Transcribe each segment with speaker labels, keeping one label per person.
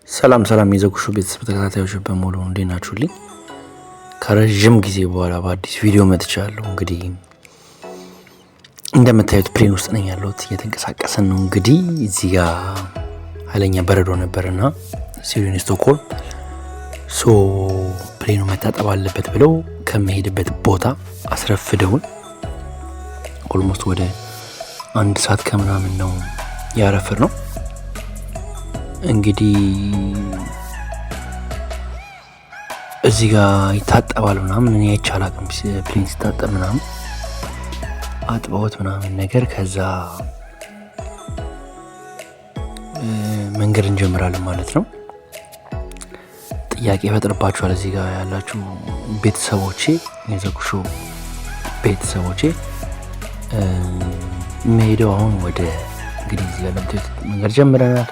Speaker 1: ሰላም ሰላም የዘጉሹ ቤተሰብ ተከታታዮች በሙሉ እንዴት ናችሁልኝ? ከረዥም ጊዜ በኋላ በአዲስ ቪዲዮ መጥቻለሁ። እንግዲህ እንደምታዩት plane ውስጥ ነኝ ያለሁት፣ እየተንቀሳቀሰን ነው። እንግዲህ እዚህ ጋ ኃይለኛ በረዶ ነበርና ስዊድን ስቶክሆልም፣ so plane ኑ መታጠብ አለበት ብለው ከመሄድበት ቦታ አስረፍደውን almost ወደ 1 ሰዓት ከምናምን ነው ያረፈድነው። እንግዲህ እዚህ ጋር ይታጠባል ምናምን፣ እኔ አይቼ አላውቅም plane ሲታጠብ ምናምን። አጥበውት ምናምን ነገር ከዛ መንገድ እንጀምራለን ማለት ነው። ጥያቄ ይፈጥርባችኋል እዚህ ጋር ያላችሁ ቤተሰቦቼ፣ የዘጉሾ ቤተሰቦቼ። የምሄደው አሁን ወደ እንግዲህ እዚህ ጋር እንደምታዩት መንገድ ጀምረናል።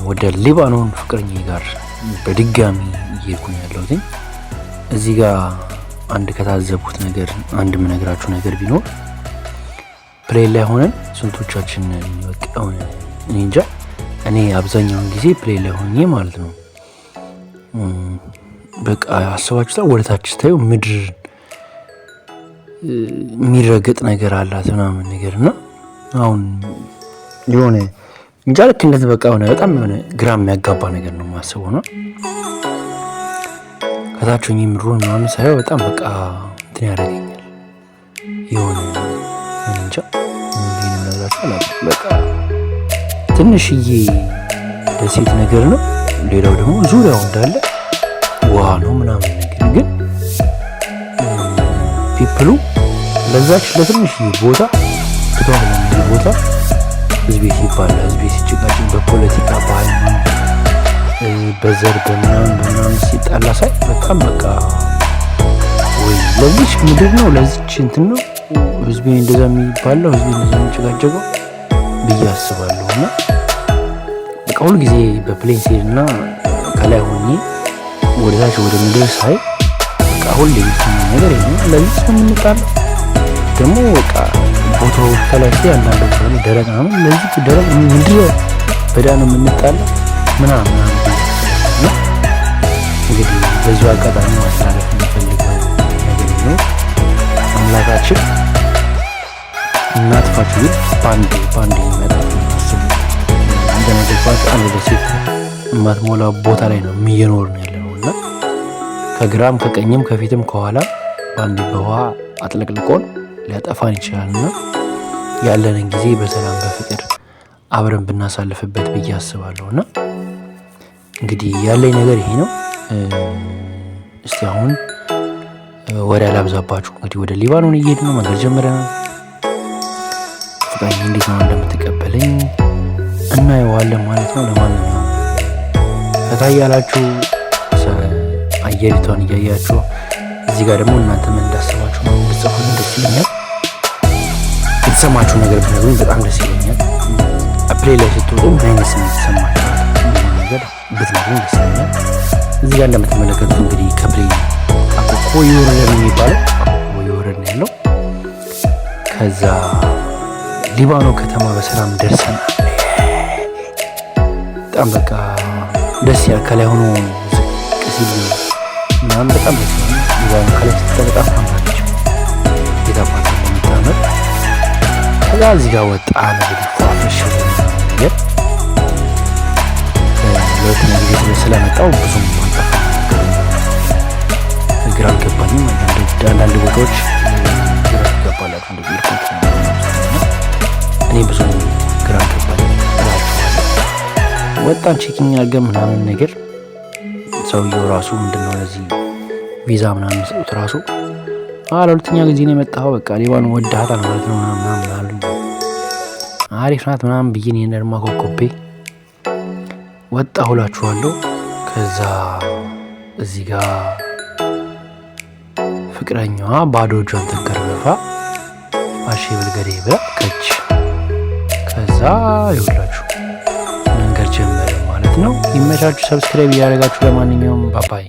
Speaker 1: ወደ ሊባኖን ፍቅረኛ ጋር በድጋሚ እየሄድኩ ነው ያለሁት። እዚህ ጋር አንድ ከታዘብኩት ነገር፣ አንድ የምነግራችሁ ነገር ቢኖር plane ላይ ሆነን ስንቶቻችን በቃ እኔ እንጃ፣ እኔ አብዛኛውን ጊዜ plane ላይ ሆኜ ማለት ነው በቃ አስባችሁታል፣ ወደ ታች ስታዩ ምድር የሚረገጥ ነገር አላት ምናምን ነገር። እና አሁን የሆነ እንጃ ልክ እንደዚህ በቃ የሆነ በጣም የሆነ ግራ የሚያጋባ ነገር ነው የማስበው ነው። ከታች ሆኜ ምድሩን ምናምን ሳየው በጣም በቃ እንትን ያደርገኛል። የሆነ እንጃ ምን አላውቅም። በቃ ትንሽዬ ደሴት ነገር ነው። ሌላው ደግሞ ዙሪያው እንዳለ ውሃ ነው ምናምን ነገር፣ ግን people ኡ ለዛች ለትንሽዬ ቦታ ትቷል ለሚል ቦታ ህዝቤ ሲባላ፣ ህዝቤ ሲጨቃጨቅ፣ በፖለቲካ፣ በሃይማኖት፣ በዘር፣ በምናምን በምናምን ሲጣላ ሳይ በጣም በቃ ወይ ለዚች ምድር ነው፣ ለዚች እንትን ነው ህዝቤ እንደዛ የሚባለው፣ ህዝቤ እንደዛ የሚጨቃጨቀው ብዬ አስባለሁ። እና በቃ ሁልጊዜ በ plane ሲሄድ እና ከላይ ሆኜ ወደታች ወደ ምድር ሳይ በቃ ሁሌ የሚሰማኝ ነገር ይሄ ነው። ለዚች ነው የምንጣለው። ደግሞ በቃ ቦታው ከላይ ሲሄድ አንዳንድ ቦታ ላይ ደረቅ ነው። ለዚች ደረቅ ምድር በዳ ነው የምንጣለው ምናምን ምናምን ብዬ አስባለሁ። እና እንግዲህ በዚሁ አጋጣሚ ማስተላለፍ የምፈልገው ነገር ቢኖር አምላካችን እናጥፋችሁ ግን በአንዴ በአንዴ ይመጣል። አስቡ፣ እንደነገርኳችሁ አንድ ደሴት የማትሞላ ቦታ ላይ ነው እየኖርን ያለ ነው እና ከግራም ከቀኝም ከፊትም ከኋላ በአንዴ በውሃ አጥለቅልቆን ሊያጠፋን ይችላል። እና ያለንን ጊዜ በሰላም በፍቅር አብረን ብናሳልፍበት ብዬ አስባለሁ። እና እንግዲህ ያለኝ ነገር ይሄ ነው። እስቲ አሁን ወሬ አላብዛባችሁ። እንግዲህ ወደ ሊባኖን እየሄድን ነው፣ መንገድ ጀምረናል። ፍቅረኛ እንዴት ነው እንደምትቀበለኝ እናየዋለን ማለት ነው። ለማንኛውም ፈታ እያላችሁ አየሪቷን እያያችሁ እዚህ ጋር ደግሞ እናንተ ምን እንዳሰባችሁ ብትጽፉልኝ ደስ ይለኛል። የተሰማችሁ ነገር ብትነግሩኝ በጣም ደስ ይለኛል። Plane ላይ ስትወጡ ምን አይነት ስሜት ይሰማችኋል የሚለውን ነገር ብትነግሩኝ ደስ ይለኛል። እዚህ ጋር እንደምትመለከቱት እንግዲህ ከ plane አኮኮ የወረደ ነው የሚባለው፣ አኮኮ የወረደ ነው ያለው። ከዛ ሊባኖ ከተማ በሰላም ደርሰናል። በጣም በቃ ደስ ይላል። ከላይ ሆኖ ዝቅ ሲል ምናምን በጣም ደስ ይላል። ሊባኖ ከላይ ስትታይ በጣም ታምራለች። የታባታ እንደምታምር። ከዛ እዚህ ጋር ወጣን እንግዲህ ፏፈሽ ነገር። ለሁለተኛ ጊዜ ስለመጣው ብዙም አልጠፋም፣ ግራ አልገባኝም። አንዳንድ ቦታዎች ግራ ትገባላችሁ፣ እንደዚህ airport እኔ ብዙም ግራ አልገባኝም እላችኋለሁ። ወጣን check-in አድርገን ምናምን ነገር። ሰውየው ራሱ ምንድነው ለዚህ ቪዛ ምናምን የሚሰጡት ራሱ ለሁለተኛ ጊዜ ነው የመጣኸው፣ በቃ ሊባኖን ወድሃታል ማለት ነው ምናምን አሉኝ። አሪፍ ናት ምናምን ብዬ እኔ ደግሞ ኮኮቤ ወጣሁ እላችኋለሁ። ከዛ እዚህ ጋር ፍቅረኛዋ ባዶ እጇን ተንከርበፋ አሼ ብልገዴ ብላ ከች። ከዛ ይኸውላችሁ መንገድ ጀመረ ማለት ነው። ይመቻችሁ። Subscribe እያደረጋችሁ። ለማንኛውም bye bye።